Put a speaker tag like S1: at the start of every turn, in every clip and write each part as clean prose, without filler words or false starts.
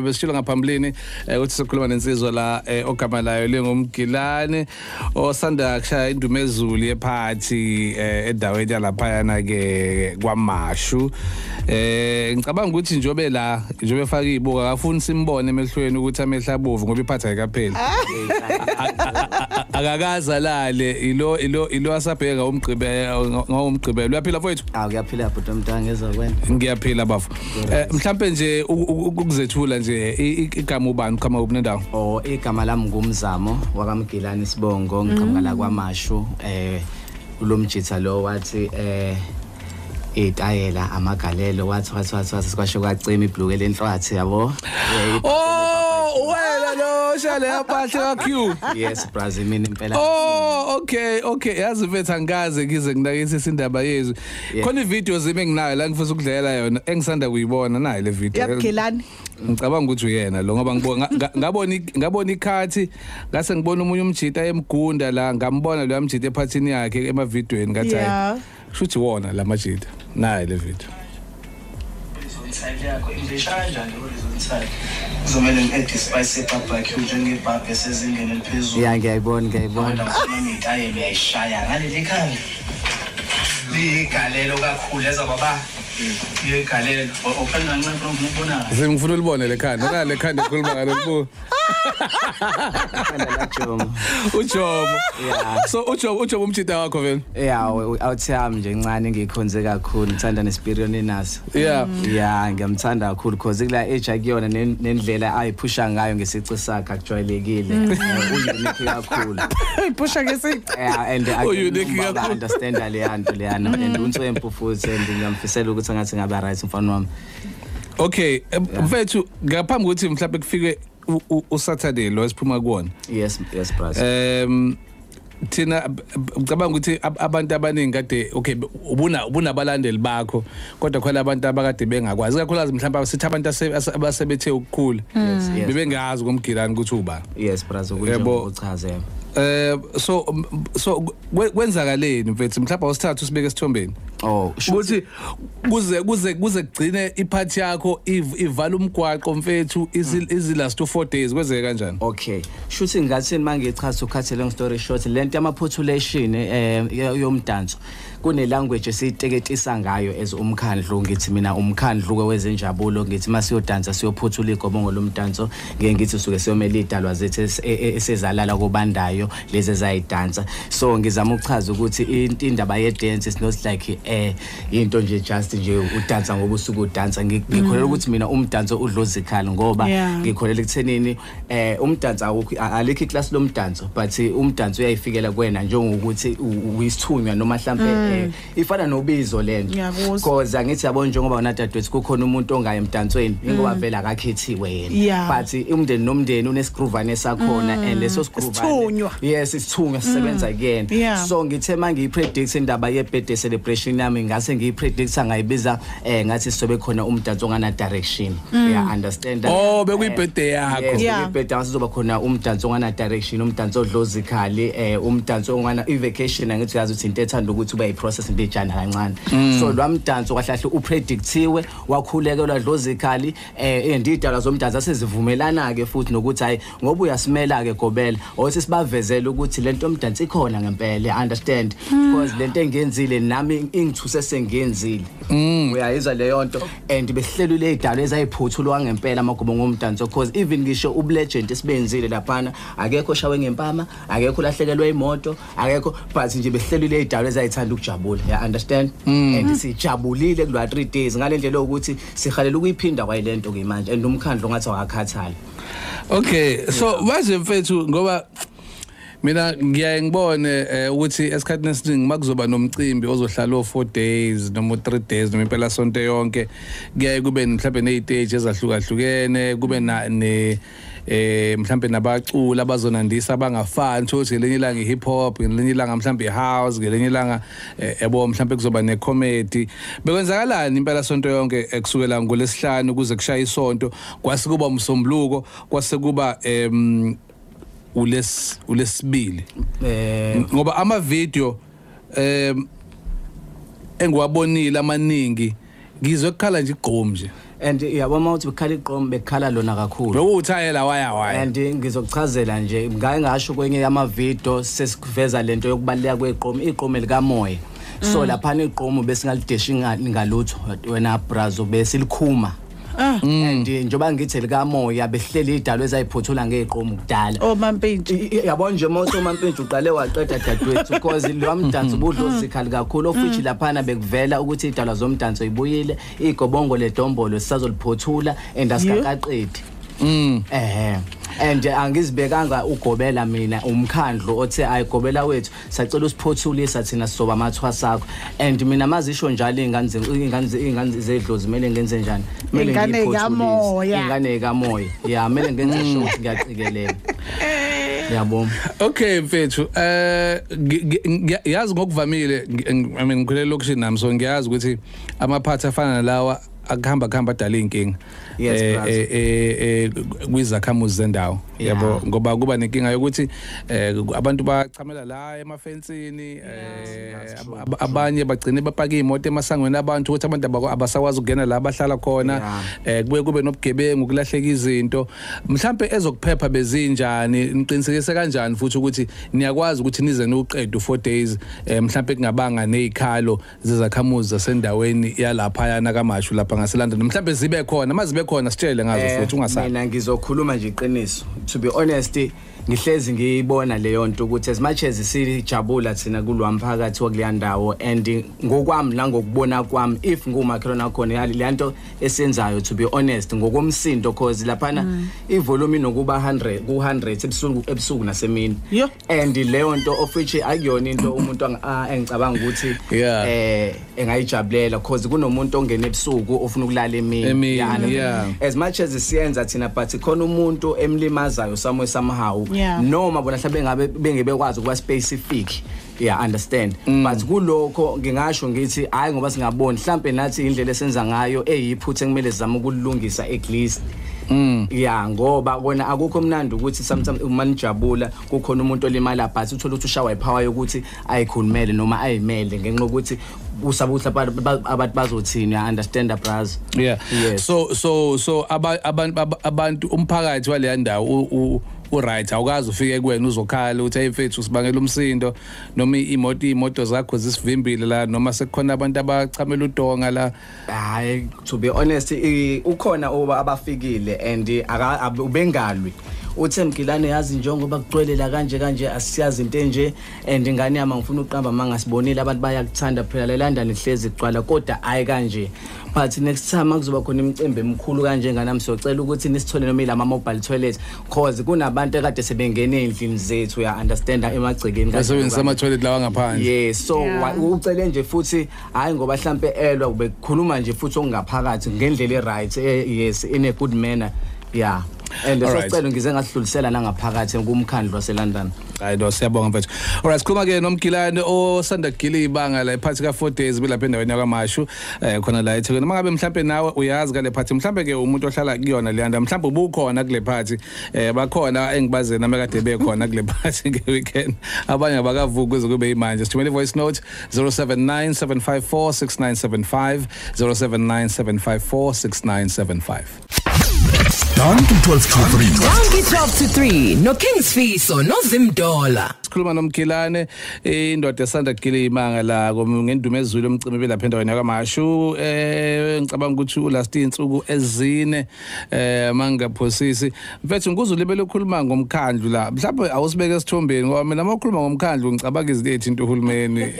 S1: Besishilo ngaphambilini ukuthi sikhuluma nensizwa la ogama layo lenguMgilane osanda kushaya indumezulu yephathi endaweni yalaphayana ke kwaMashu. Ngicabanga ukuthi njobe la njobe efaka izibuko akafuni simbone emehlweni ukuthi amehla abovu ngoba iphathi ayikapheli. Akakaza lale ilo asabheka umgqibelo ngomgqibelo. Uyaphila mfowethu?
S2: Ah, uyaphila bhuti omntwana, ngezwa kwena.
S1: Ngiyaphila bafo. Mhlambe nje ukuzethula nje igama ubani uqhamuka kuphi nendawo?
S2: Oh, igama lami nguMzamo wakaMgilane isibongo, ngiqhamuka la kwaMashu. Ulomjitha lo wathi itayela amagalelo wathi sikwasho kwacima ibhluke lenhlwathi yabo.
S1: Oh, wena lo shale yaphahle ka Q.
S2: Yes Brazil mina impela.
S1: Oh, okay yazi mfethu angikaze ngize nginakisise indaba yezwi. Khona ivideo zime enginayo la ngifisa ukudlela yona engisanda kuyibona nayi le video.
S3: Yabugilane.
S1: Ngicabanga ukuthi uyena lo ngoba ngibona ngabona ikhathi ngase ngibona umunye umjita emgunda la ngambona lo yamjita ephathini yakhe emavidweni ngathi hayi shuthi wona lamajita nayi le video.
S4: Horizontal yakho indisha kanjani horizontal? Kuzomele ngi-add spice barbecue njengebhabhe esezingeni eliphezulu.
S2: Yeah, ngiyayibona.
S4: Itayela uyayishaya ngaleli khanda. Ligalelo kakhulu eza baba. Ligalelo. Ophela kancane from ngibona.
S1: Ngifuna ulibone le khanda. Nale khanda ekhuluma ngalo. Ujomo.
S2: Yeah.
S1: So ujomo umjita wakho vele.
S2: Yeah, awuthami nje encane ngikhonze kakhulu, ngithanda nesipirion enaso.
S1: Yeah.
S2: Yeah, ngiyamthanda kakhulu because kula age akuyona nendlela ayiphusha ngayo ngesici sakhe akujwayelekile. Unique kakhulu.
S3: Uyiphusha ngesici.
S2: Yeah, and I understand le nto leyana and unswempu futhi and ngiyamfisela ukuthi ngathi ngabe right mfana wami.
S1: Okay, mfethu ngaphambi ukuthi mhlawumbe kufike uSaturday lo esiphuma kuwona.
S2: Yes brother.
S1: Thina ngicabanga ukuthi abantu abaningi kade okay ubunabalandeli bakho kodwa khona abantu abakade bengakwazi kakhulukazi mhlawumbe sithi abantu abasebethe ukukhula bebengazi ngoMgilane ukuthi uba.
S2: Yes brother, kunjengokuchaza.
S1: So kwenzakaleni mfethu mhlawumbe awusithathu usibeke esithombeni.
S2: Oh,
S1: ukuthi kuze kugcine iphathi yakho ivala umgwaqo mfethu izi last 4 days kwenzeke kanjani?
S2: Okay, shuthi ngathini mangichaza ukhathele long story short lento yama population yomdanso kune language esiyiteketisa ngayo as umkhandlu. Ngithi mina umkhandlu wezenjabulo, ngithi masiyodansa siyophuthula igobongo lomdanso, ngeke ngithi suke siyomela idalwa zethu esezalala kobandayo lezi ezayidansa. So ngizama ukuchaza ukuthi indaba ye dance is not like into nje just nje udansa ngoba usuku udansa. Ngikholelwa ukuthi mina umdanso udlozikhali ngoba ngikholelwa ekuthenini umdanso awukho alikho iclass lomdanso but umdanso uyayifikela kuwena njengokuthi uyisithunywa noma mhlambe ifana nobizo lento. Because angithi yabona njengoba wena dadewethu kukhona umuntu ongaye emdansweni ingoba vele akakhethiwe yena but umndeni nomndeni unesigruvane sakhona and leso sigruvane yes isithunywa sisebenza kuyena. So ngithe mangiyipredict indaba ye birthday celebration yami ngase ngiyipredict ngayibiza ngathi sizobe khona umdanso ongana direction. Yeah, understand.
S1: Oh, bekuyi birthday yakho.
S2: Yes, birthday sizoba khona umdanso ongana direction, umdanso odlozikhali, umdanso ongana i-vacation. Angithi uyazi ukuthi into ethanda ukuthi ube process into ejana kancane. So lwamdanso kahle kahle upredictiwe wakhulekelwa dlozikhali endidalwa zomdanso asezivumelana ke futhi nokuthi hayi ngoba uyasimela ke gobela othi sibavezele ukuthi lento yomdanso ikhona ngempela, understand, because lento engiyenzile nami ingithuse sengiyenzile. Uyayizwa leyo nto and besihlelwe lezidalwa ezayiphuthulwa ngempela amagobo ngomdanso because even ngisho ubulegend esibenzile laphana akekho oshawe ngempama, akekho lahlekelwe imoto, akekho but nje besihlelwe lezidalwa ezayithanda ukujabula. Yeah, understand. And sijabulile kulwa 3 days ngalendlela ukuthi sihalela ukuyiphinda kwayilento ke manje and umkhandlo ngathi awakhathali.
S1: Okay, so manje mfethu ngoba mina ngiyaye ngibone ukuthi esikhathini esiningi makuzoba nomcimbi ozohlala 4 days noma 3 days noma impela sonto yonke kuyaye kube mhlawumbe neziteji ezahlukahlukene kube ne mhlambe nabaculi abazonandisa abangafani thothi ngelinye ilanga i-hip hop, ngelinye ilanga mhlambe i-house, ngelinye ilanga yabo mhlambe kuzoba ne-comedy. Bekwenzakalani impela sonto yonke kusukela ngolesihlanu kuze kushaya isonto kwase kuba umsombuluko kwase kuba ulesibili ngoba ama video engiwabonile amaningi Ngizwe kukhala nje igqomu nje.
S2: And yabo mawuthi bekhala igqomu bekhala lona kakhulu.
S1: Bekuwuthayela waya.
S2: And ngizokuchazela nje ngake ngasho kwenye yama-video sesikuveza lento yokubaluleka kwegqomu, igqomu likamoya. So laphana igqomu besingalideshi ngalutho wena brazo besilikhuma. And njengoba ngithi likamoya behleli idalo ezayiphothula ngegqomu kudala.
S3: Oh Mampintshi.
S2: Yabo nje mawuthi uMampintshi uqale waqeda dadewethu because lo mdanso ubudlozikhali kakhulu ofuthi laphana bekuvela ukuthi idalwa zomdanso ibuyile, igobongo ledombolo sisazoliphothula and asikaqedi. And angizibekanga ugobela mina umkhandlu othe ayigobela wethu sacela usiphothulisa thina sizoba amathwasa akho. And mina mazisho njalo ingane zedlozi kumele ngenze njani, kumele ngiyiphothulise ingane kamoya. Yeah, kumele ngenze sure ukuthi ngiyaqikelela. Yabo.
S1: Okay mfethu, yazi ngokuvamile, I mean ngikhulele lokishini nami, so ngiyazi ukuthi amaphathi afana nalawa akuhamba kuhamba adala inkinga kwizakhamuzi zendawo. Yabo, ngoba kuba nenkinga yokuthi abantu bachamela la emafensini, abanye bagcine bapaka imoto emasangweni abantu ukuthi abantu abasakwazi ukungena la abahlala khona, kubuye kube nobugebengu, kulahleka izinto. Mhlambe ezokuphepha bezinjani, niqinisekise kanjani futhi ukuthi niyakwazi ukuthi nize niwuqede 4 days, mhlambe kungabanga nezikhalo zezakhamuzi zasendaweni yalapha yana kaMashu lapha ngaseLondon, mhlambe zibe khona, mazibe khona sitshele ngazo futhi ungasabi.
S2: Mina ngizokhuluma nje iqiniso, to be honest ngihlezi ngiyibona leyo nto ukuthi as much as sijabula thina kulwamphakathi wakuleya ndawo, and ngokwami nangokubona kwami if ngumakhelwane khona le nto esenzayo, to be honest ngokomsindo, cause laphana ivolume inokuba 100 ku 100 ebusuku nasemini, and leyo nto of which akuyona into umuntu engicabanga ukuthi engayijabulela, cause kunomuntu ongena ebusuku ofuna ukulala emini. As much as siyenza thina, but khona umuntu emlimazayo somewhere somehow. Noma bona mhlawumbe ngabe bengebekwazi ukuba specific, yeah, understand. But kulokho ngingasho ngithi hayi ngoba singaboni mhlambe nathi indlela esenza ngayo eyiphutha ekumele sizame ukulungisa at least. Yeah, ngoba kona akukho mnandi ukuthi sometimes uma nijabula kukhona umuntu olimala, but uthola ukuthi ushawa ipower yokuthi ayikhulumele noma ayimele ngenxa yokuthi usaba ukuthi abantu bazothini. I understand the bras.
S1: Yeah.
S2: Yes.
S1: So abantu umphakathi wale ndawo uright, awukazi ufike kuwena uzokhala ukuthi hey mfethu sibangela umsindo, noma imoto zakho zisivimbile la, noma sekukhona abantu abachamela udonga la.
S2: Hayi, to be honest ukhona abafikile and ubengalwi uthe Mgilane yazi njengoba kucwelela kanje kanje asiyazi into enje, and ingane yami ngifuna uqamba mangasibonile abantu bayakuthanda phela le London ihlezi igcwala kodwa hayi kanje, but next time akuzoba khona imicimbi emikhulu kanje ngane yami siyocela ukuthi nisithole noma ilama mobile toilet, cause kunabantu ekade sebengena endlini zethu, uya understand, emagcekeni
S1: basebenzisa ama toilet lawa ngaphandle.
S2: Yes, so ucele nje futhi hayi ngoba mhlambe elwa ubekukhuluma nje futhi okungaphakathi ngendlela e right, yes, in a good manner. Yeah. And sesicelo ngize ngasidlulisela nangaphakathi kumkhandlu waseLondon.
S1: Hayi no, siyabonga mfethu. Alright, sikhuluma ke noMgilane osanda kugila ibanga la iphathi ka 4 days belapha endaweni yakwaMashu, khona la eThekwini. Mangabe mhlambe nawe uyazi kale phathi, mhlambe ke umuntu ohlala kuyona le ndawo, mhlambe ubukhona kule phathi, bakhona engibaze nami kade bekhona kule phathi ngeweekend. Abanye abakavuki kuze kube imanje. Sithumele voice note 0797546975, 0797546975.
S5: Donkey 12 to 3.
S6: Donkey 12 to 3. No Kings Fiso, no Zimdola.
S1: Sikhuluma noMgilane, indoda esanda kugila imanga la ngendumezulu umcimbi belapha endaweni yakwaMashu. Ngicabanga ukuthi ulast insuku ezine mangaphosisi. Mfethu ngikuzulibele ukukhuluma ngomkhandlu la. Mhlawumbe awusibeke esithombeni ngoba mina mawukhuluma ngomkhandlu ngicabanga izinto ezithinta uhulumeni.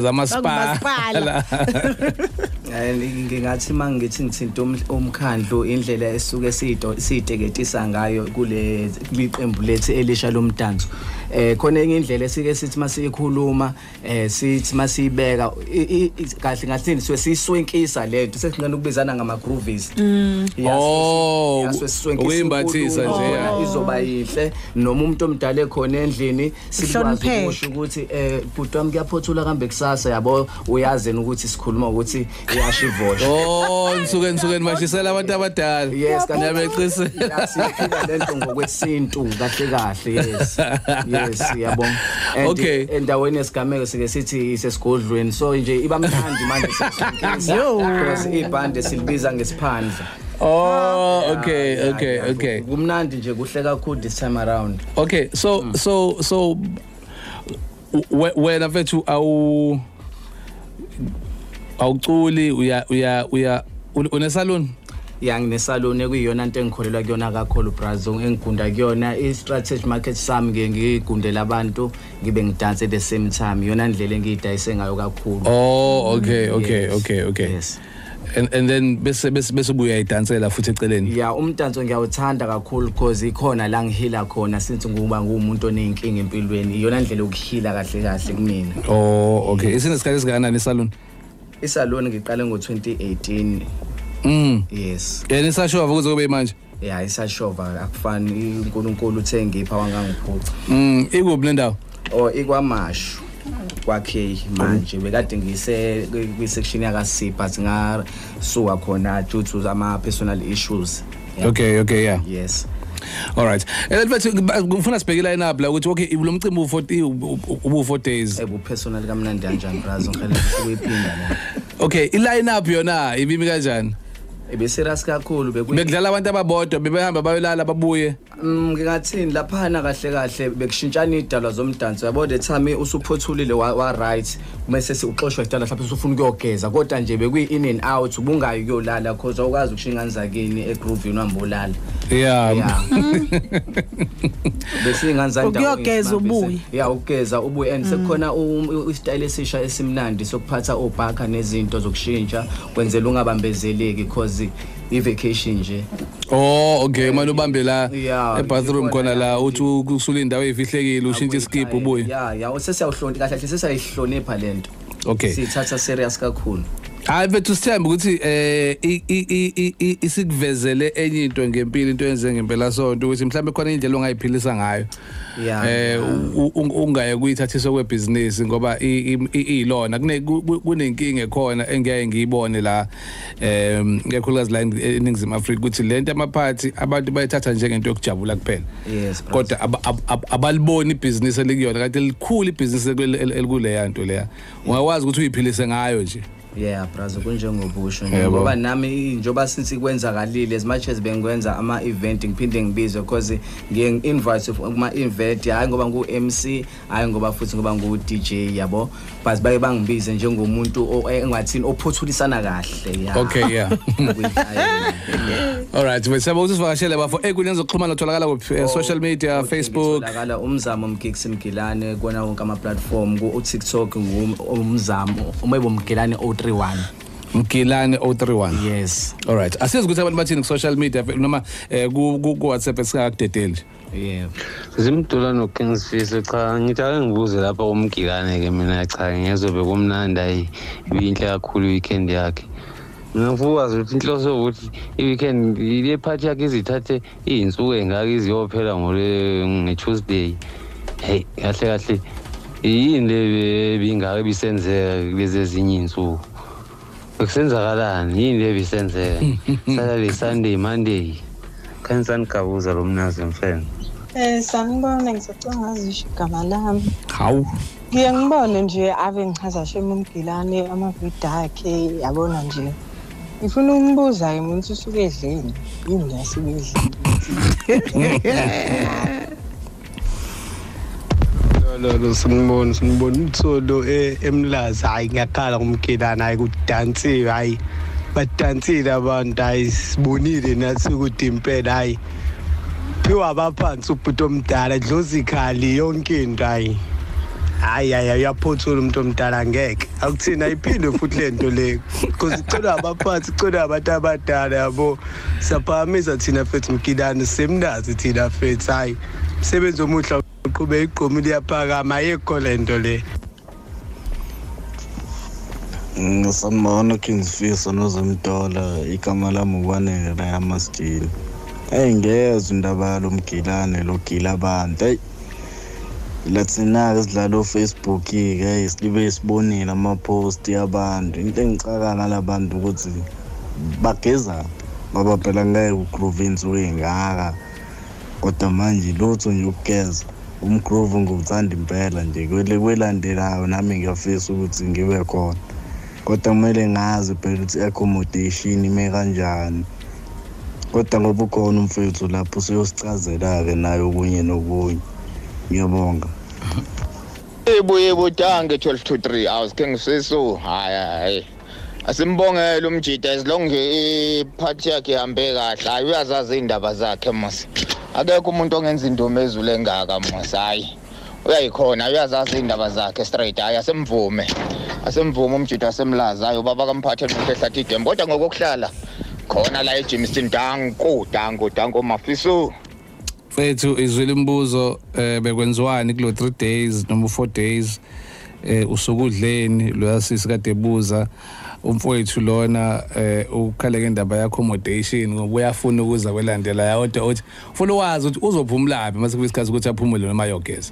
S1: Zamasipala.
S2: Ngingathi mangithi ngithinta umkhandlu indlela esuke siyiteketisa ngayo kule liqembu lethu elisha lomdanso, khona enye indlela esike sithi masiyikhuluma, sithi masiyibeka kahle ngathini siwe siyiswenkisa lento sesinqena ukubizana ngama groovies.
S1: Oh, uyimbathisa nje
S2: izoba yinhle noma umuntu omdala ekhona endlini sikwazi ukusho ukuthi bhuti wami kuyaphothula kambe kusasa, yabo, uyazi ukuthi sikhuluma ukuthi Yasho ivosha.
S1: Oh, nisuke nibashisela abantu abadala.
S2: Yes,
S1: niyabeqisela.
S2: Siphila lento ngokwesintu kahle kahle. Yes. Yes, yabo.
S1: Okay.
S2: Endaweni yesigameko sike sithi isesigodlweni, so nje iba mnandi manje sesonke. Because ibhande silibiza ngesiphandla.
S1: Oh, okay, okay, okay.
S2: Kumnandi nje, kuhle kakhulu this time around.
S1: Okay, so so wena mfethu awuculi, uya unesalon?
S2: Ya, nginesalon ekuyiyona into engikholelwa kuyona kakhulu, brazo, engigunda kuyona i-strategy market sami, ngike ngigundela abantu ngibe ngidanse at the same time. Iyona ndlela engiyidayise ngayo kakhulu.
S1: Oh, okay.
S2: Yes.
S1: Okay.
S2: Yes.
S1: And then bese ubuya idansela futhi eceleni.
S2: Yeah, umdanso ngiyawuthanda kakhulu because ikhona la ngihila khona, since nguba ngumuntu oneyinkinga empilweni. Iyona ndlela yokuhila kahle kahle kumina.
S1: Oh, okay. Isinesikhathi esingakanani isalon?
S2: Isalon ngiqale ngo-2018. Yes.
S1: Yena isashova kuze kube manje.
S2: Yeah, isashova, akufani, uNkulunkulu uthe ngipha wangangiphuca.
S1: Ikuphi le ndawo?
S2: Oh, ikwaMashu kwakhe manje. Bekade ngise kwi-section yaka C, but ngasuka khona due to ama personal issues. Yeah.
S1: Okay, yeah.
S2: Yes.
S1: All right. Mfethu, ngifuna sibheke line up la ukuthi okay, lo mcimbi u40 ubu 4 days.
S2: Ebu personal kamnandi kanjani, brazo, ngicela ukuyiphinda la.
S1: Okay, i line up yona ibimi kanjani?
S2: Ebeserious kakhulu.
S1: Bekudlala abantu ababodwa, bebehamba bayolala babuye?
S2: Ngingathini laphana, kahle kahle bekushintshana idalwa zomdanso, yabo. The time usuphothulile wa right, kumese uxoshwa idalwa, mhlawumbe usufuna ukuyogeza, kodwa nje bekuyi in and out, ubungayi kuyolala cause awukwazi ukushiya ingane zakini egroovini uhamba ulala. Bese ingane zandawo
S3: ukuyogeza ubuye.
S2: Yeah, ukugeza ubuye, and sekukhona istyle esisha esimnandi sokuphatha obhaka nezinto zokushintsha, kwenzela ungabambezeleki because i-vacation nje.
S1: Oh, okay, manje ubambe la ebathroom khona la, uthi usula indawo efihlekile, ushintshe iskip ubuye.
S2: Yeah, sesiyawuhlonipha kahle kahle, sesiyayihlonipha lento.
S1: Okay.
S2: Sithatha serious kakhulu.
S1: Hayi mfethu, sithemba ukuthi isikuvezele enye into ngempilo, into yenze ngempela sonto, ukuthi mhlawumbe khona indlela ongayiphilisa ngayo. Ungaye kuyithathisa kwebhizinisi ngoba iyilona kunenkinga ekhona engiyaye ngiyibone la, kakhulukazi la eNingizimu Afrika, ukuthi lento amaphathi abantu bayithatha njengento yokujabula kuphela.
S2: Yes.
S1: Kodwa abaliboni ibhizinisi elikuyona, kanti likhulu ibhizinisi elikuleya nto leya. Ungakwazi ukuthi uyiphilise ngayo nje.
S2: Yeah, brazo, kunjengobusho nje, ngoba nami njoba since kwenzakalile, as much as bengikwenza ama event ngiphinde ngibizwe because ngiye ngi-invite kuma event, hayi ngoba ngu MC, hayi ngoba futhi ngoba ngu DJ, yabo, but baye bangibize njengomuntu engathini ophothulisana kahle. Yeah.
S1: Okay, yeah. All right, bese ukuthi sivakashele bafo enkundleni zokuxhumana, utholakala ku social media, Facebook.
S2: Utholakala Umzamo Mgix Mgilane kona wonke ama platform, ku TikTok Umzamo umebo Mgilane 031.
S1: Mgilane 031.
S2: Yes.
S1: All right. Asizi ukuthi abantu bathini ku social media noma ku WhatsApp esingakudedeli.
S2: Yeah.
S7: Zimdula no King Sifiso, cha, ngithi ake ngibuze lapha umgilane ke mina, cha, ngezobe kumnandi, ayi ibinhle kakhulu weekend yakhe. Mina ngifuna ukwazi ukuthi inhloso ukuthi i-weekend le party yakhe izithathe iy'nsuku ey'ngaka iziyophela nge-Tuesday. Hey, kahle kahle yini le ebingaka ebisenzeka kulezi ezinye iy'nsuku? Bekusenzakalani? Yini le ebisenzeka? Saturday, Sunday, Monday. Khanyisani Gabuza lo mnazi mfana.
S8: Sanibona, ngizocela ngazisho igama lami.
S1: Hawu.
S8: Ngiye ngibone nje ave ngichaza shema uMgilane amavidiyo akhe, yabona nje. Ngifuna ukumbuza umuntu usuke edleni. Yini la asuke edleni?
S9: Lo sanibona utholo eMlazi, hayi ngiyakhala ngumgilane, hayi kudansiwe, hayi badansile abantu, hayi sibonile nathi ukuthi impela, hayi phiwa abaphansi ubhuti omdala, dlozi ikhali yonke into, hayi hayi hayi uyaphothula umuntu omdala, ngeke akuthina ayiphinde futhi lento le, because icela abaphansi, icela abantu abadala, yabo, siyaphakamisa thina fethu Mgilane, semnazi thina fethu, hayi umsebenzi omuhle uqhubeka, igqomu liyaphakama, ayikho lento le.
S10: Sanibona King Sifiso noZimdola, igama lami uKwanele la eMasjini. Hey, ngiyezwa indaba yalo Mgilane lo gila abantu. Hey, La thina-ke sidlala o-Facebook-ke silibe sibonile ama-post yabantu. Into engicaka ngalabantu ukuthi bagezaphi, ngoba phela ngeke ugroove insuku ey'ngaka, kodwa manje lutho nje ukugeza. Umgroove ngiwuthanda impela nje, kwelandelayo nami ngiyafisa ukuthi ngibe khona, kodwa kumele ngazi phela ukuthi i-accommodation ime kanjani. Kodwa ngoba ukhona umfethu lapho usuyosichazela-ke naye okunye nokunye. Ngiyabonga.
S3: Yebo danke 12 to 3 hours King Sisu. Hayi asimbongele umjida as long nje iphathi yakhe ihambe kahle. Hayi uyazazi indaba zakhe mos. Akekho umuntu ongenza indomo ezulu engaka mos. Hayi uyayikhona, uyazazi indaba zakhe straight. Hayi asemvume umjida asemlaza. Hayi ubaba kamphathe umuntu ehlathi idembe, kodwa ngokuhlala khona la eJimston. Danko Mafiso.
S1: Mfethu izwile imibuzo, bekwenziwani kulo 3 days noma 4 days, usukudleni lo sisi kade ebuza umfowethu lona, ukhale ngendaba ya accommodation ngoba uyafuna ukuza kwelandela kodwa uthi ufuna ukwazi ukuthi uzophumulaphi mase kuyisikhathi ukuthi aphumule noma ayogeza.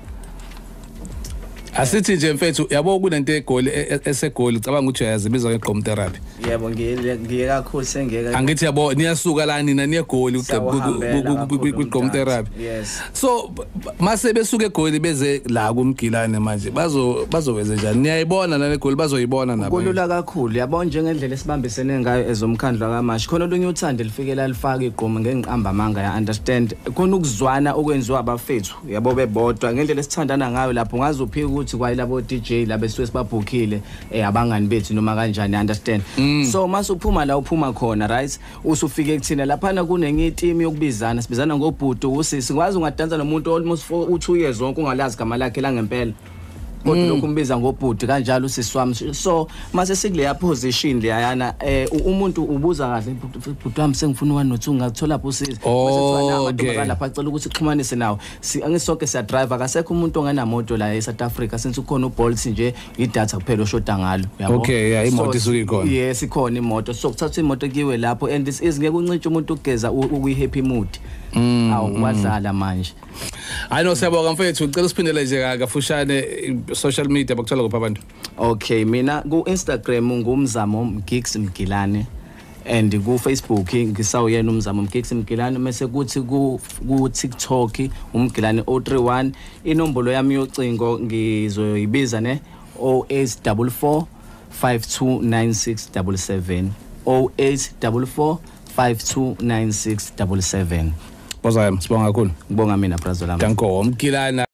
S1: Asithi nje mfethu yabo kunento egoli esegoli, ucabanga ukuthi uyayazi, ibizwa ngegqom therapy.
S2: Yebo ngiye kakhulu sengeke.
S1: Angithi yabo niyasuka la nina niyegoli kwigqom therapy.
S2: Yes.
S1: So mase besuka egoli beze la kumgilane manje bazowenza njani? Niyayibona nale goli bazoyibona nabo.
S2: Kulula kakhulu yabo, njengendlela esibambisene ngayo ezomkhandlu kaMashi. Khona olunye uthando lifike la lifaka igqom ngenqamba amanga, ya understand. Khona ukuzwana okwenziwa abafethu yabo bebodwa ngendlela esithandana ngayo lapho, ungaze uphike ukuthi kwayilabo DJ laba esuke sibabhukhile abangani bethu noma kanjani, understand. So mase uphuma la uphuma khona, right, usufike kuthina laphana kunenye team yokubizana, sibizana ngobhuti usisi. Ngwazi ungadansa nomuntu almost for 2 years zonke ungalazi igama lakhe la ngempela, kodwa lokhu umbiza ngobhuti kanjalo usisi wami. So mase sikuleya position leyana, umuntu ubuza kahle, bhuti wami sengifuna 1 no 2 ngathola pho usisi. Bese kuthiwa amantombazana lapha acela ukuthi sixhumanise nawo. Angisonke siya drive, akasekho umuntu ongenamoto la eSouth Africa since ukhona uBolt nje, idatha kuphela oshoda ngalo yabo.
S1: Okay, yeah, imoto isuke ikhona.
S2: Yes, ikhona imoto. So kuthatha imoto kiwe lapho, and this is ngeke uncintshe umuntu ukugeza ukuyi happy mood. Awu wadlala manje.
S1: Hayi no, siyabonga mfethu, ucela usiphindele nje kafushane social media bakuthola kuphi abantu?
S2: Okay, mina ku Instagram ngumzamo Gigs Mgilane, and ku Facebook ngisawuyena umzamo Gigs Mgilane, mase kuthi ku TikTok umgilane 031. Inombolo yami yocingo ngizoyibiza ne 0844 529677, 0844 529677.
S1: Bozayam, sibonga kakhulu.
S2: Ngibonga mina brazo lami.
S1: Danko umgilana.